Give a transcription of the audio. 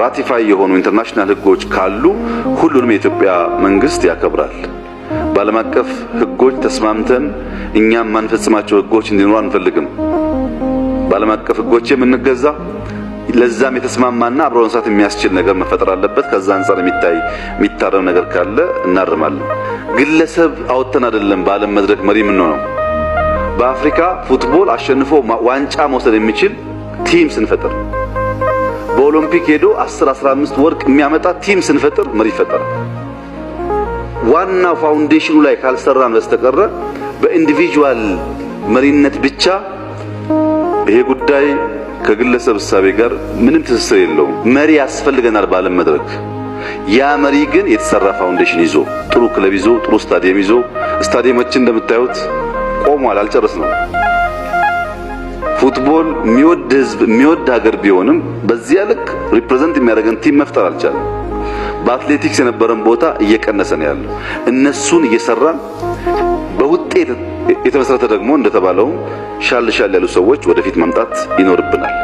Ratify የሆኑ international ህጎች ካሉ ሁሉንም የኢትዮጵያ መንግስት ያከብራል። በዓለም አቀፍ ህጎች ተስማምተን እኛም የማንፈጽማቸው ህጎች እንዲኖሩ አንፈልግም። በዓለም አቀፍ ህጎች የምንገዛ፣ ለዛም የተስማማና አብሮ መስራት የሚያስችል ነገር መፈጠር አለበት። ከዛ አንጻር የሚታይ የሚታረም ነገር ካለ እናርማለን። ግለሰብ አውጥተን አይደለም በዓለም መድረክ መሪ የምንሆነው። በአፍሪካ football አሸንፎ ዋንጫ መውሰድ የሚችል team ስንፈጥር፣ በኦሎምፒክ ሄዶ 10 15 ወርቅ የሚያመጣ team ስንፈጥር መሪ ይፈጠራል። ዋናው foundation ኑ ላይ ካልሰራን በስተቀረ በ individual መሪነት ብቻ ይሄ ጉዳይ ከግለሰብ እሳቤ ጋር ምንም ትስስር የለውም። መሪ ያስፈልገናል በዓለም መድረክ። ያ መሪ ግን የተሰራ foundation ይዞ፣ ጥሩ ክለብ ይዞ፣ ጥሩ ስታዲየም ይዞ፣ ስታዲየሞችን እንደምታዩት ቆሟል፣ አልጨረስነው። Football የሚወድ ህዝብ የሚወድ ሀገር ቢሆንም በዚያ ልክ represent የሚያደርገን team መፍጠር አልቻለም። በአትሌቲክስ የነበረን ቦታ እየቀነሰ ነው ያለው። እነሱን እየሰራን በውጤት የተመሰረተ ደግሞ እንደተባለው ሻል ሻል ያሉ ሰዎች ወደፊት ማምጣት ይኖርብናል።